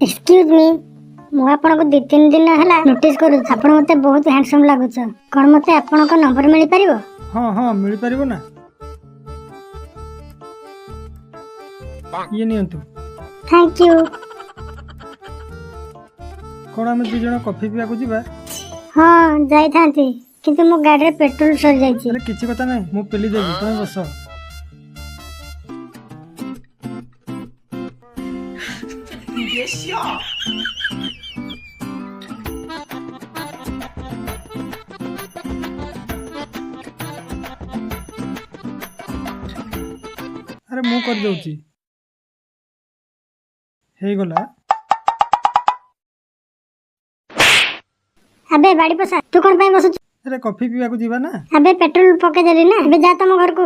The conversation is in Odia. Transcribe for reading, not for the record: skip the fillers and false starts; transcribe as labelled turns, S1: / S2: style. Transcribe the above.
S1: ଏକ୍ସକ୍ୟୁଜ ମି, ମୁଁ ଆପଣଙ୍କୁ 2-3 ଦିନ ହେଲା ନୋଟିସ୍ କରୁଛି। ଆପଣ ମୋତେ ବହୁତ ହ୍ୟାଣ୍ଡସମ୍ ଲାଗୁଛ। କ'ଣ ମୋତେ ଆପଣଙ୍କ ନମ୍ବର ମିଳିପାରିବ?
S2: ହଁ, ମିଳିପାରିବ ନା। ଇଏ ନିଅନ୍ତୁ।
S1: Thank you.
S2: କ'ଣ ଆମେ 2 ଜଣ କଫି ପିଇବାକୁ ଯିବା?
S1: ହଁ, ଯାଇଥାନ୍ତି, କିନ୍ତୁ ମୋ ଗାଡ଼ିରେ ପେଟ୍ରୋଲ ସରିଯାଇଛି।
S2: ଆରେ, କିଛି କଥା ନାହିଁ, ମୁଁ ପେଲି ଦେବି, ତମେ ବସ।
S3: 你别笑。
S2: ଆରେ, ମୁଁ କରିଦେଉଛି, ହେଇଗଲା।
S1: ଆବେ ବାଡ଼ି ପୋଷା, ତୁ କ'ଣ ପାଇଁ ବସୁଛୁ?
S2: ଆରେ, କଫି ପିଇବାକୁ ଯିବା ନା।
S1: ଆବେ, ପେଟ୍ରୋଲ ପକେଇଦେଲି ନା, ଏବେ ଯା ତମ ଘରକୁ।